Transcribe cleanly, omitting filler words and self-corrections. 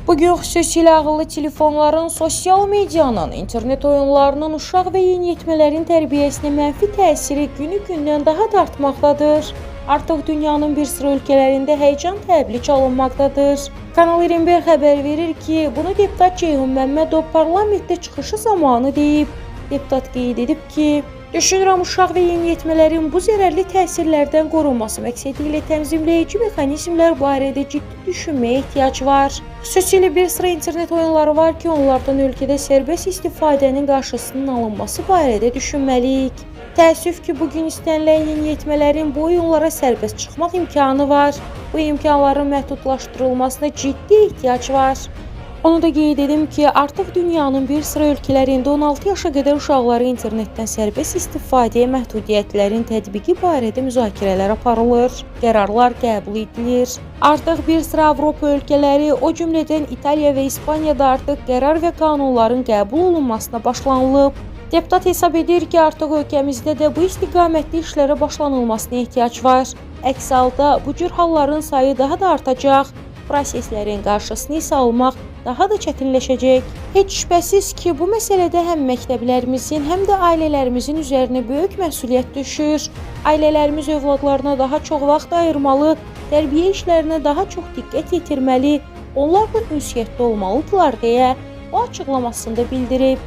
Bugün xüsusilə ağıllı telefonların, sosial medianın, internet oyunlarının uşaq və yeniyetmələrin tərbiyəsinə mənfi təsiri günü-gündən daha da artmaqdadır. Artıq dünyanın bir sıra ölkələrində həyəcan təbili çalınmaqdadır. Kanal 21 xəbər verir ki, bunu deputat Ceyhun Məmmədov parlamentdə çıxışı zamanı deyib. Deputat qeyd edib ki, düşünürəm uşaq və yeniyetmələrin bu zərərli təsirlərdən qorunması məqsədi ilə tənzimləyici mexanizmlər barədə ciddi düşünməyə ehtiyac var. Xüsusilə bir sıra internet oyunları var ki, onlardan ölkədə sərbəst istifadənin qarşısının alınması barədə düşünməliyik. Təəssüf ki, bugün istənilən yeniyetmələrin bu oyunlara sərbəst çıxmaq imkanı var. Bu imkanların məhdudlaşdırılmasına ciddi ehtiyac var. Onu da qeyd edim ki, artıq dünyanın bir sıra ölkələrində 16 yaşa qədər uşaqları internetdən sərbəst istifadəyə məhdudiyyətlərin tətbiqi barədə müzakirələr aparılır, qərarlar qəbul edilir. Artıq bir sıra Avropa ölkələri, o cümlədən İtaliya və İspaniyada artıq qərar və qanunların qəbul olunmasına başlanılıb. Deputat hesab edir ki, artıq ölkəmizdə də bu istiqamətdə işlərə başlanılmasına ehtiyac var. Əks halda bu cür halların sayı daha da artacaq. Proseslərin qarşısını isə almaq daha da çətinləşəcək. Heç şübhəsiz ki, bu məsələdə həm məktəblərimizin, həm də ailələrimizin üzərinə böyük məsuliyyət düşür. Ailələrimiz övladlarına daha çox vaxt ayırmalı, tərbiyə işlərinə daha çox diqqət yetirməli, onlarla ünsiyyətdə olmalıdırlar deyə o açıqlamasında bildirib.